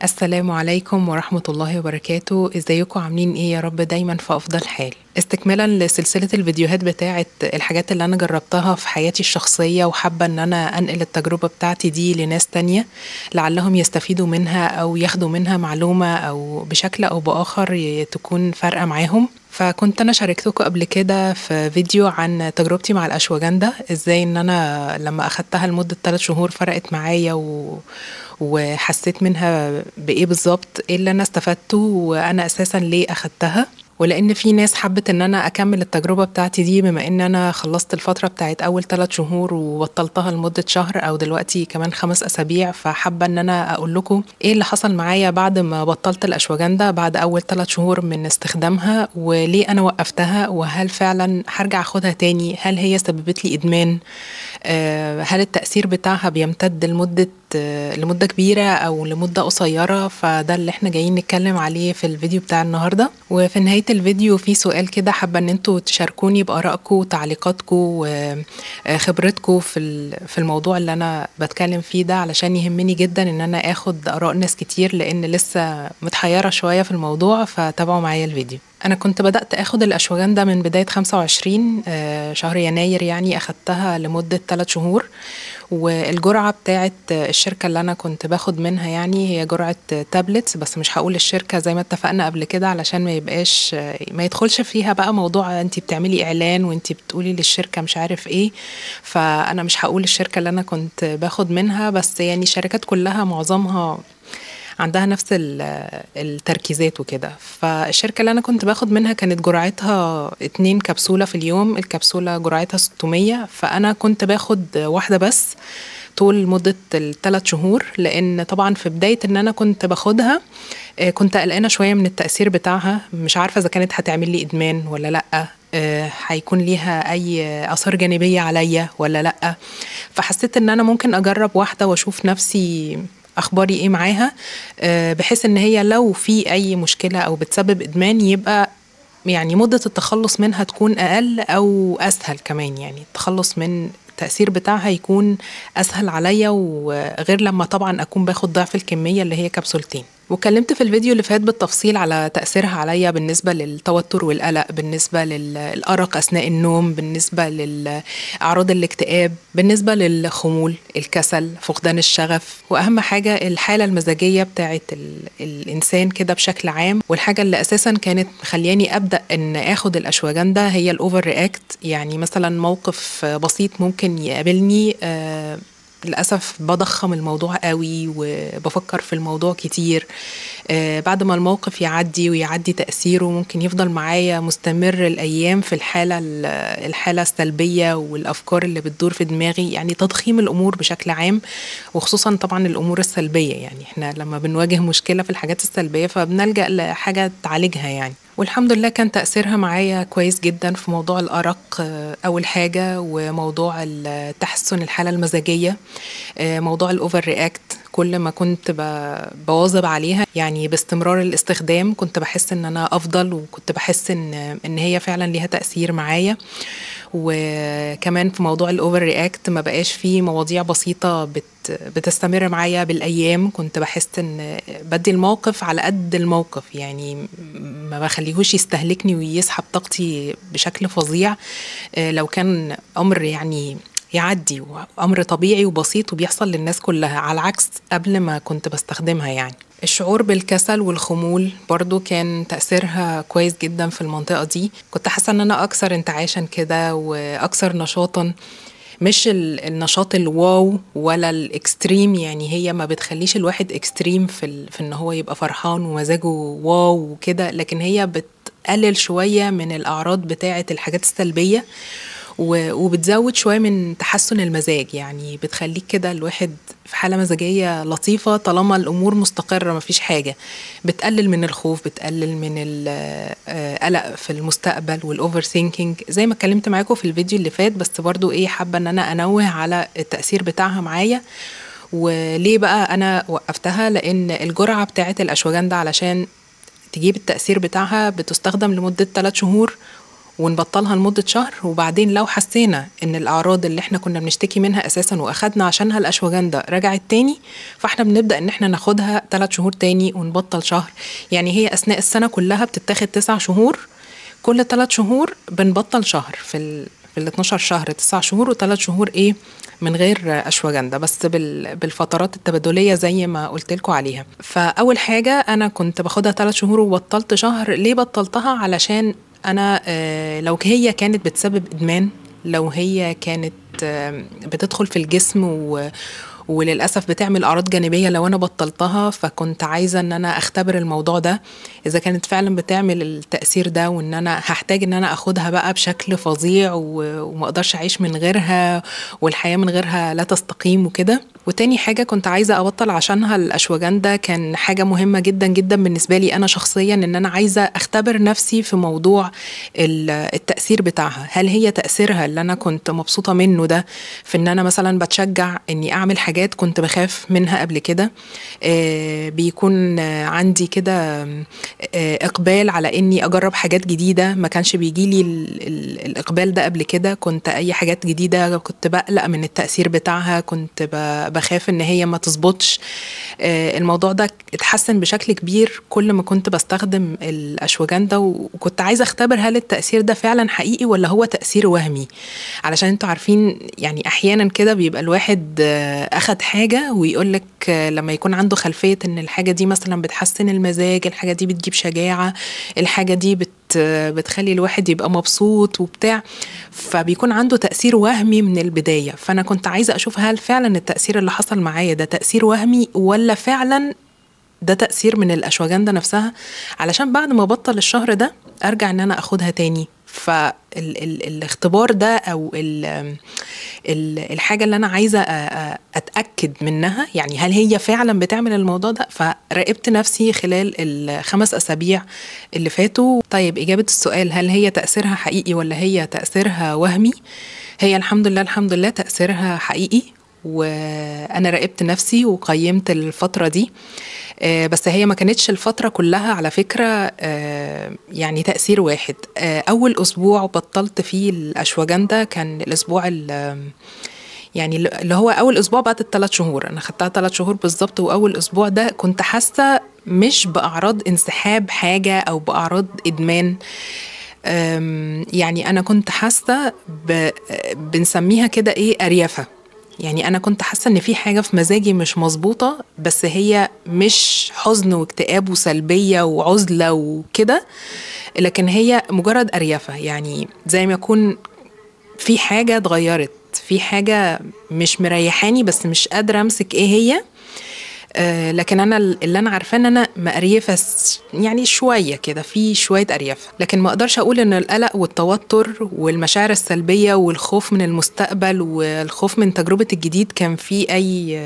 السلام عليكم ورحمة الله وبركاته. ازيكم عاملين ايه؟ يا رب دايما في افضل حال. استكمالا لسلسلة الفيديوهات بتاعة الحاجات اللي انا جربتها في حياتي الشخصية، وحابة ان انا انقل التجربة بتاعتي دي لناس تانية لعلهم يستفيدوا منها او ياخدوا منها معلومة او بشكل او باخر تكون فارقة معاهم. فكنت انا شاركتكم قبل كده في فيديو عن تجربتي مع الاشواجندا، ازاي ان انا لما اخدتها لمدة 3 شهور فرقت معايا وحسيت منها بايه بالظبط، ايه اللي انا استفدته وانا اساسا ليه اخدتها. ولان في ناس حبت ان انا اكمل التجربة بتاعتي دي، بما ان انا خلصت الفترة بتاعت اول 3 شهور وبطلتها لمدة شهر او دلوقتي كمان 5 اسابيع، فحابه ان انا اقول لكم ايه اللي حصل معايا بعد ما بطلت الاشواجندا بعد اول 3 شهور من استخدامها، وليه انا وقفتها، وهل فعلا هرجع اخدها تاني، هل هي سببت لي ادمان، هل التاثير بتاعها بيمتد لمدة كبيرة أو لمدة قصيرة. فده اللي احنا جايين نتكلم عليه في الفيديو بتاع النهاردة. وفي نهاية الفيديو في سؤال كده حابة ان انتوا تشاركوني بآرائكم وتعليقاتكم وخبرتكم في الموضوع اللي انا بتكلم فيه ده، علشان يهمني جدا ان انا اخد آراء ناس كتير لان لسه متحيرة شوية في الموضوع، فتابعوا معايا الفيديو. انا كنت بدأت اخد الاشواجندا من بداية 25 شهر يناير، يعني اخدتها لمدة 3 شهور، والجرعة بتاعت الشركة اللي أنا كنت باخد منها يعني هي جرعة tablets، بس مش هقول الشركة زي ما اتفقنا قبل كده علشان ما يبقاش ما يدخلش فيها بقى موضوع انتي بتعملي إعلان وانتي بتقولي للشركة مش عارف ايه، فأنا مش هقول الشركة اللي أنا كنت باخد منها، بس يعني الشركات كلها معظمها عندها نفس التركيزات وكده. فالشركة اللي أنا كنت باخد منها كانت جرعتها 2 كبسولة في اليوم، الكبسولة جرعتها 600، فأنا كنت باخد واحدة بس طول مدة 3 شهور، لأن طبعا في بداية إن أنا كنت باخدها كنت قلقانة شوية من التأثير بتاعها، مش عارفة إذا كانت هتعمل لي إدمان ولا لأ، هيكون ليها أي آثار جانبية عليا ولا لأ. فحسيت إن أنا ممكن أجرب واحدة وأشوف نفسي اخباري ايه معاها، بحيث ان هي لو في اي مشكلة او بتسبب ادمان يبقى يعني مدة التخلص منها تكون اقل او اسهل كمان، يعني التخلص من التأثير بتاعها يكون اسهل عليا، وغير لما طبعا اكون باخد ضعف الكمية اللي هي كبسولتين. وكلمت في الفيديو اللي فات بالتفصيل على تأثيرها عليا بالنسبة للتوتر والقلق، بالنسبة للأرق أثناء النوم، بالنسبة لأعراض الاكتئاب، بالنسبة للخمول، الكسل، فقدان الشغف، وأهم حاجة الحالة المزاجية بتاعت الإنسان كده بشكل عام. والحاجة اللي أساسا كانت مخلياني أبدأ إن آخد الأشواجندا هي ال over react، يعني مثلا موقف بسيط ممكن يقابلني للأسف بضخم الموضوع قوي وبفكر في الموضوع كتير، بعد ما الموقف يعدي ويعدي تأثيره ممكن يفضل معايا مستمر الأيام في الحالة السلبية والأفكار اللي بتدور في دماغي، يعني تضخيم الأمور بشكل عام، وخصوصا طبعا الأمور السلبية. يعني احنا لما بنواجه مشكلة في الحاجات السلبية فبنلجأ لحاجة تعالجها يعني. والحمد لله كان تأثيرها معايا كويس جدا في موضوع الأرق أول حاجة، وموضوع تحسن الحالة المزاجية، موضوع ال over react. كل ما كنت بواظب عليها يعني باستمرار الاستخدام كنت بحس ان انا افضل، وكنت بحس ان هي فعلا ليها تأثير معايا. وكمان في موضوع ال over react ما بقاش فيه مواضيع بسيطة بتستمر معايا بالايام، كنت بحس ان بدي الموقف على قد الموقف، يعني ما بخليهوش يستهلكني ويسحب طاقتي بشكل فظيع. لو كان امر يعني يعدي وامر طبيعي وبسيط وبيحصل للناس كلها، على عكس قبل ما كنت بستخدمها. يعني الشعور بالكسل والخمول برضو كان تأثيرها كويس جدا في المنطقة دي، كنت حاسة ان انا اكثر انتعاشا كده واكثر نشاطا، مش النشاط ال wow ولا ال extreme، يعني هي ما بتخليش الواحد extreme في ان هو يبقى فرحان ومزاجه wow وكده، لكن هي بتقلل شوية من الاعراض بتاعة الحاجات السلبية وبتزود شوية من تحسن المزاج، يعني بتخليك كده الواحد في حالة مزاجية لطيفة طالما الأمور مستقرة مفيش حاجة، بتقلل من الخوف، بتقلل من القلق في المستقبل وال overthinking زي ما اتكلمت معاكم في الفيديو اللي فات. بس برضو ايه حابة ان انا انوه على التأثير بتاعها معايا. وليه بقى انا وقفتها؟ لان الجرعة بتاعت الاشواجندا علشان تجيب التأثير بتاعها بتستخدم لمدة 3 شهور، ونبطلها لمدة شهر، وبعدين لو حسينا ان الاعراض اللي احنا كنا بنشتكي منها اساسا واخدنا عشانها الاشواجندا رجعت تاني، فاحنا بنبدأ ان احنا ناخدها 3 شهور تاني ونبطل شهر. يعني هي اثناء السنة كلها بتتاخد 9 شهور، كل 3 شهور بنبطل شهر، في ال 12 شهر 9 شهور و3 شهور ايه من غير اشواجندا، بس بالفترات التبادليه زي ما قلت لكم عليها. فاول حاجة انا كنت باخدها 3 شهور وبطلت شهر. ليه بطلتها؟ علشان انا لو هي كانت بتسبب ادمان، لو هي كانت بتدخل في الجسم وللأسف بتعمل أعراض جانبية لو أنا بطلتها، فكنت عايزة أن أنا أختبر الموضوع ده إذا كانت فعلا بتعمل التأثير ده، وأن أنا هحتاج أن أنا أخدها بقى بشكل فظيع وما أقدرش أعيش من غيرها، والحياة من غيرها لا تستقيم وكده. وتاني حاجة كنت عايزة أبطل عشانها الأشواجندا، كان حاجة مهمة جدا جدا بالنسبة لي أنا شخصيا، إن أنا عايزة أختبر نفسي في موضوع التأثير بتاعها. هل هي تأثيرها اللي أنا كنت مبسوطة منه ده في إن أنا مثلا بتشجع إني أعمل حاجات كنت بخاف منها قبل كده، بيكون عندي كده إقبال على إني أجرب حاجات جديدة ما كانش بيجيلي الإقبال ده قبل كده. كنت أي حاجات جديدة كنت بقلق من التأثير بتاعها، كنت بخاف ان هي ما تظبطش. الموضوع ده اتحسن بشكل كبير كل ما كنت بستخدم الاشواجندا، وكنت عايزه اختبر هل التأثير ده فعلا حقيقي ولا هو تأثير وهمي. علشان انتوا عارفين يعني احيانا كده بيبقى الواحد اخد حاجة ويقولك لما يكون عنده خلفية ان الحاجة دي مثلا بتحسن المزاج، الحاجة دي بتجيب شجاعة، الحاجة دي بتخلي الواحد يبقى مبسوط وبتاع، فبيكون عنده تأثير وهمي من البداية. فأنا كنت عايزة أشوف هل فعلا التأثير اللي حصل معايا ده تأثير وهمي ولا فعلا ده تأثير من الأشواجندا نفسها، علشان بعد ما بطل الشهر ده أرجع إن أنا أخدها تاني. فالاختبار ده أو الحاجة اللي أنا عايزة أتأكد منها، يعني هل هي فعلا بتعمل الموضوع ده. فراقبت نفسي خلال ال5 أسابيع اللي فاتوا. طيب إجابة السؤال هل هي تأثيرها حقيقي ولا هي تأثيرها وهمي، هي الحمد لله الحمد لله تأثيرها حقيقي، وأنا راقبت نفسي وقيمت الفترة دي. بس هي ما كانتش الفترة كلها على فكرة يعني تأثير واحد. أول أسبوع بطلت فيه الأشواجندا كان الأسبوع يعني اللي هو أول أسبوع بعد ال3 شهور، أنا خدتها 3 شهور بالظبط. وأول أسبوع ده كنت حاسة مش بأعراض انسحاب حاجة أو بأعراض إدمان، يعني أنا كنت حاسة بنسميها كده إيه، أريافة. يعني أنا كنت حاسة إن في حاجة في مزاجي مش مظبوطة، بس هي مش حزن واكتئاب وسلبية وعزلة وكده، لكن هي مجرد أريافة. يعني زي ما يكون في حاجة اتغيرت، في حاجة مش مريحاني بس مش قادرة أمسك إيه هي. لكن أنا اللي أنا عارفة إن أنا مقريفة يعني شوية كده، في شوية أريافة، لكن ما أقدرش أقول إن القلق والتوتر والمشاعر السلبية والخوف من المستقبل والخوف من تجربة الجديد كان في أي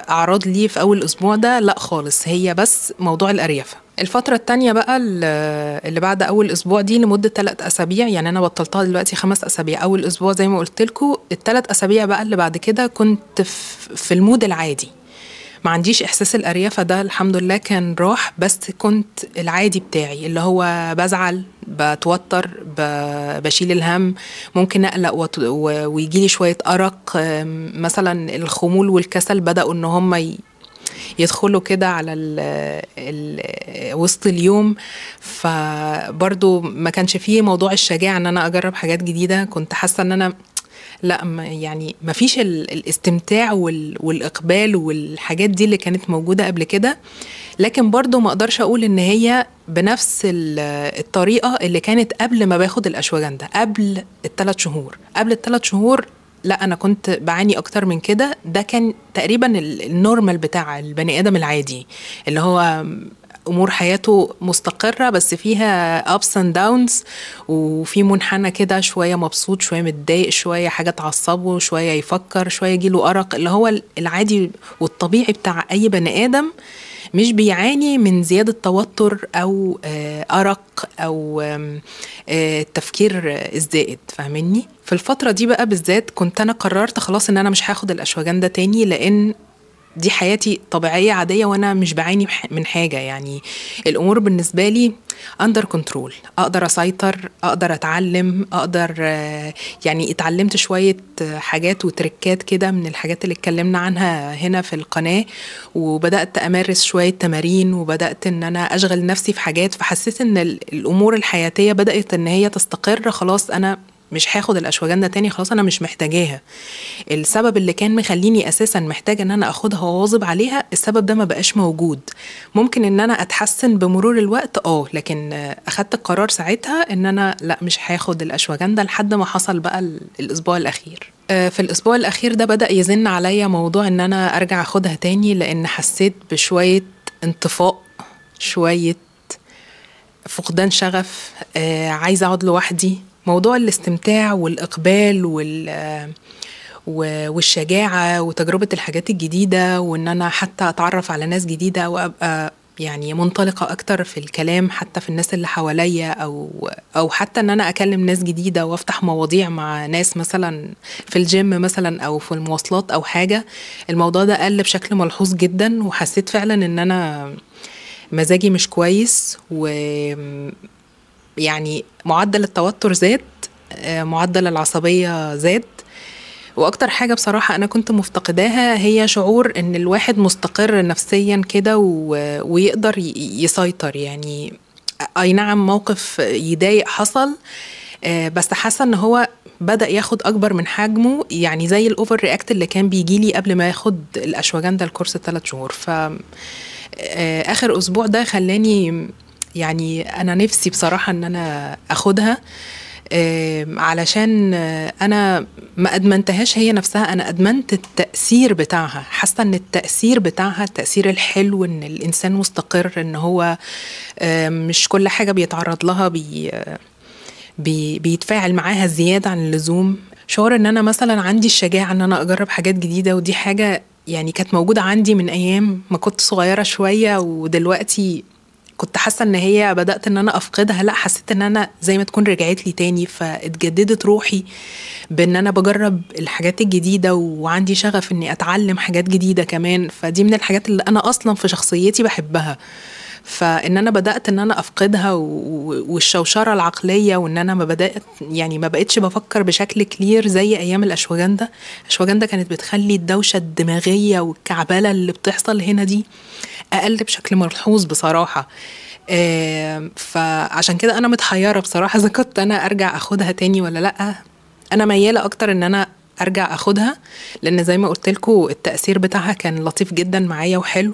أعراض ليه في أول أسبوع ده، لا خالص، هي بس موضوع الأريافة. الفترة التانية بقى اللي بعد أول أسبوع دي لمدة 3 أسابيع، يعني أنا بطلتها دلوقتي 5 أسابيع. أول أسبوع زي ما قلت لكم، ال3 أسابيع بقى اللي بعد كده كنت في ال mood العادي، ما عنديش إحساس الأريافة ده الحمد لله كان راح، بس كنت العادي بتاعي اللي هو بزعل، بتوتر، بشيل الهم، ممكن أقلق ويجيلي شوية أرق، مثلا الخمول والكسل بدأوا إن هم يدخلوا كده على وسط اليوم. فبرضو ما كانش فيه موضوع الشجاعة إن أنا أجرب حاجات جديدة، كنت حاسة إن أنا لا، يعني ما فيش الاستمتاع والإقبال والحاجات دي اللي كانت موجودة قبل كده. لكن برضو ما اقدرش اقول ان هي بنفس الطريقة اللي كانت قبل ما باخد الأشواجندا، قبل ال3 شهور. قبل ال3 شهور لا، انا كنت بعاني اكتر من كده. ده كان تقريبا ال normal بتاع البني ادم العادي اللي هو امور حياته مستقره بس فيها ups and downs، وفي منحنى كده، شوية مبسوط شوية متضايق، شوية حاجة تعصبه، شوية يفكر، شوية يجيله ارق، اللي هو العادي والطبيعي بتاع اي بني ادم مش بيعاني من زيادة توتر او ارق او التفكير الزائد. فاهميني؟ في الفترة دي بقى بالذات كنت انا قررت خلاص ان انا مش هاخد الاشواجندا تاني، لان دي حياتي طبيعية عادية وانا مش بعاني من حاجة. يعني الامور بالنسبة لي under control، اقدر اسيطر، اقدر اتعلم، اقدر يعني اتعلمت شوية حاجات وتركات كده من الحاجات اللي اتكلمنا عنها هنا في القناة، وبدأت امارس شوية تمارين، وبدأت ان انا اشغل نفسي في حاجات، فحسيت ان الامور الحياتية بدأت ان هي تستقر. خلاص انا مش هاخد الاشواجندا تاني، خلاص انا مش محتاجاها. السبب اللي كان مخليني اساسا محتاجه ان انا اخدها واواظب عليها، السبب ده ما بقاش موجود. ممكن ان انا اتحسن بمرور الوقت لكن اخدت القرار ساعتها ان انا لا مش هاخد الاشواجندا لحد ما حصل بقى الاسبوع الاخير. في الاسبوع الاخير ده بدأ يزن عليا موضوع ان انا ارجع اخدها تاني، لان حسيت بشوية انطفاء، شوية فقدان شغف، عايزه اقعد لوحدي. موضوع الاستمتاع والإقبال والشجاعة وتجربة الحاجات الجديدة، وإن أنا حتى أتعرف على ناس جديدة وأبقى يعني منطلقة أكتر في الكلام حتى في الناس اللي حواليا، أو حتى إن أنا أكلم ناس جديدة وأفتح مواضيع مع ناس مثلا في الجيم مثلا أو في المواصلات أو حاجة. الموضوع ده قل بشكل ملحوظ جدا، وحسيت فعلا إن أنا مزاجي مش كويس، و يعني معدل التوتر زاد، معدل العصبية زاد. واكتر حاجة بصراحة انا كنت مفتقداها هي شعور ان الواحد مستقر نفسيا كده ويقدر يسيطر. يعني اي نعم موقف يضايق حصل، بس حاسة ان هو بدأ ياخد اكبر من حجمه، يعني زي ال over react اللي كان بيجيلي قبل ما ياخد الاشواجندا الكورس 3 شهور. ف اخر اسبوع ده خلاني يعني أنا نفسي بصراحة إن أنا أخدها، علشان أنا ما أدمنتهاش هي نفسها، أنا أدمنت التأثير بتاعها. حاسة إن التأثير بتاعها، التأثير الحلو، إن الإنسان مستقر، إن هو مش كل حاجة بيتعرض لها بيتفاعل معاها زيادة عن اللزوم. شعور إن أنا مثلا عندي الشجاعة إن أنا أجرب حاجات جديدة، ودي حاجة يعني كانت موجودة عندي من أيام ما كنت صغيرة شوية، ودلوقتي كنت حاسه ان هي بدات ان انا افقدها. لا، حسيت ان انا زي ما تكون رجعت لي تاني، فاتجددت روحي بان انا بجرب الحاجات الجديدة، وعندي شغف اني اتعلم حاجات جديدة كمان. فدي من الحاجات اللي انا اصلا في شخصيتي بحبها، فان انا بدات ان انا افقدها، والشوشره العقلية، وان انا ما بدات يعني ما بقتش بفكر بشكل clear زي ايام الاشواجندا. الاشواجندا كانت بتخلي الدوشة الدماغية والكعبله اللي بتحصل هنا دي اقل بشكل ملحوظ بصراحة. فعشان كده انا متحيره بصراحة اذا كنت انا ارجع اخدها تاني ولا لا. انا مياله اكتر ان انا ارجع اخدها، لان زي ما قلت لكم التاثير بتاعها كان لطيف جدا معايا وحلو،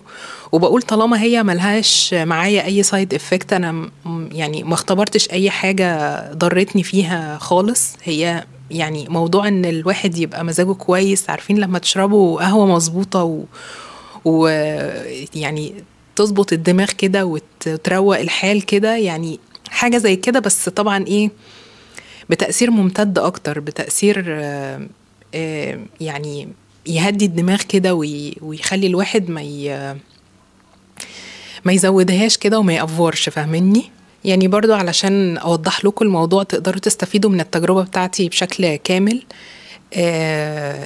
وبقول طالما هي ملهاش معايا اي side effect، انا يعني ما اختبرتش اي حاجة ضرتني فيها خالص. هي يعني موضوع ان الواحد يبقى مزاجه كويس، عارفين لما تشربوا قهوة مظبوطة ويعني تظبط الدماغ كده وتروق الحال كده، يعني حاجة زي كده، بس طبعا ايه بتأثير ممتد اكتر، بتأثير يعني يهدي الدماغ كده ويخلي الواحد ما يزودهاش كده وما يأفورش، فاهميني؟ يعني برضو علشان اوضح لكم الموضوع تقدروا تستفيدوا من التجربة بتاعتي بشكل كامل.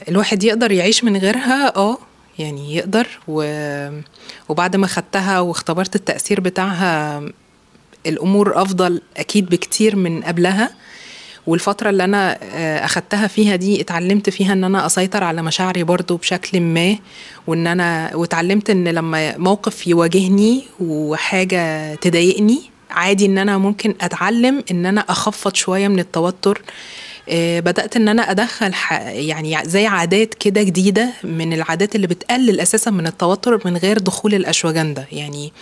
الواحد يقدر يعيش من غيرها، يعني يقدر، وبعد ما خدتها واختبرت التأثير بتاعها الأمور أفضل أكيد بكتير من قبلها. والفترة اللي أنا أخدتها فيها دي اتعلمت فيها إن أنا أسيطر على مشاعري برضو بشكل ما، وإن أنا واتعلمت إن لما موقف يواجهني وحاجة تضايقني عادي إن أنا ممكن أتعلم إن أنا أخفض شوية من التوتر. بدأت إن أنا أدخل يعني زي عادات كده جديدة من العادات اللي بتقلل أساسا من التوتر من غير دخول الأشواجندا، يعني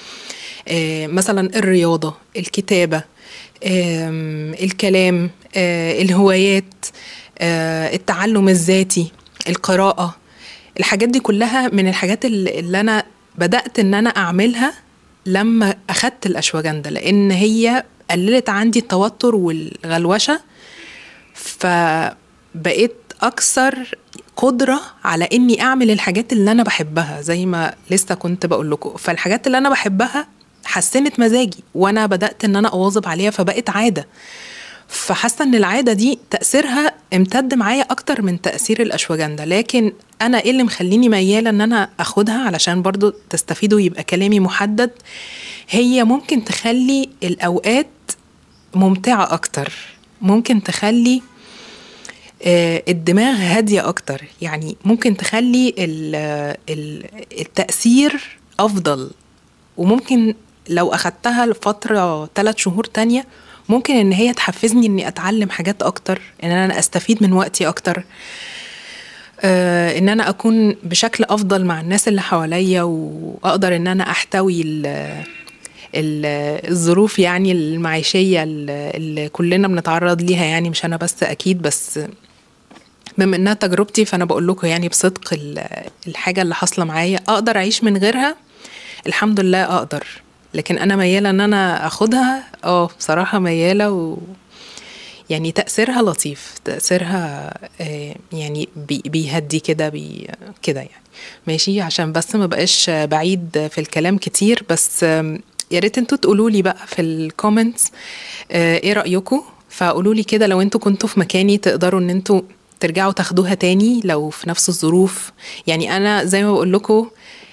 مثلا الرياضة، الكتابة، الكلام، الهوايات، التعلم الذاتي، القراءة. الحاجات دي كلها من الحاجات اللي أنا بدأت إن أنا أعملها لما أخدت الأشواجندا، لأن هي قللت عندي التوتر والغلوشة، فبقيت أكثر قدرة على إني أعمل الحاجات اللي أنا بحبها زي ما لسه كنت بقول لكم. فالحاجات اللي أنا بحبها حسنت مزاجي، وأنا بدأت إن أنا أواظب عليها فبقت عادة. فحاسه ان العادة دي تاثيرها امتد معايا اكتر من تاثير الاشواجندا. لكن انا ايه اللي مخليني مياله ان انا اخدها؟ علشان برضو تستفيدوا يبقى كلامي محدد. هي ممكن تخلي الاوقات ممتعة اكتر، ممكن تخلي الدماغ هادية اكتر، يعني ممكن تخلي التاثير افضل. وممكن لو اخدتها لفترة 3 شهور تانية ممكن ان هي تحفزني اني اتعلم حاجات اكتر، ان انا استفيد من وقتي اكتر، ان انا اكون بشكل افضل مع الناس اللي حواليا، واقدر ان انا احتوي الظروف يعني المعيشية اللي كلنا بنتعرض ليها، يعني مش انا بس اكيد، بس بما انها تجربتي فانا بقول لكم يعني بصدق الحاجة اللي حاصلة معايا. اقدر اعيش من غيرها الحمد لله اقدر، لكن انا مياله ان انا اخدها. بصراحة مياله، و يعني تاثيرها لطيف، تاثيرها يعني بيهدي كده كده يعني. ماشي، عشان بس ما بقاش بعيد في الكلام كتير، بس يا ريت انتوا تقولوا لي بقى في ال comments ايه رايكم. فقولوا لي كده لو انتوا كنتوا في مكاني تقدروا ان انتوا ترجعوا تاخدوها تاني لو في نفس الظروف. يعني انا زي ما بقول لكم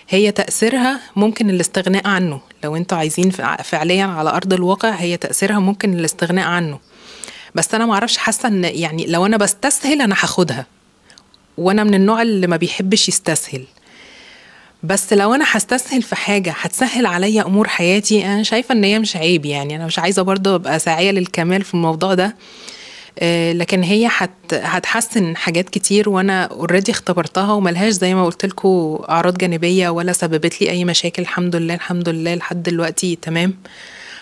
هي تأثيرها ممكن الاستغناء عنه، لو انتوا عايزين فعليا على أرض الواقع هي تأثيرها ممكن الاستغناء عنه، بس أنا معرفش، حاسة ان يعني لو أنا بستسهل أنا هاخدها، وأنا من النوع اللي ما بيحبش يستسهل، بس لو أنا هستسهل في حاجة هتسهل عليا أمور حياتي، أنا شايفة ان هي مش عيب. يعني أنا مش عايزة برضه أبقى ساعية للكمال في الموضوع ده، لكن هي هتحسن حاجات كتير، وانا already اختبرتها وملهاش زي ما قلت لكم اعراض جانبيه ولا سببت لي اي مشاكل، الحمد لله الحمد لله لحد دلوقتي تمام.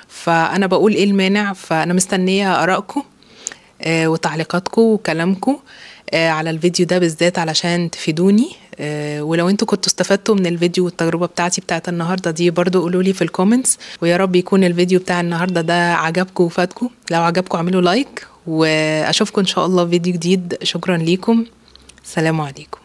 فانا بقول ايه المانع؟ فانا مستنيه ارائكم وتعليقاتكم وكلامكم على الفيديو ده بالذات علشان تفيدوني. ولو انتوا كنتوا استفدتوا من الفيديو والتجربة بتاعتي بتاعت النهارده دي برضو قولوا لي في ال comments، ويا رب يكون الفيديو بتاع النهارده ده عجبكم وفادكم. لو عجبكم اعملوا like، واشوفكم ان شاء الله في فيديو جديد. شكرا ليكم، سلام عليكم.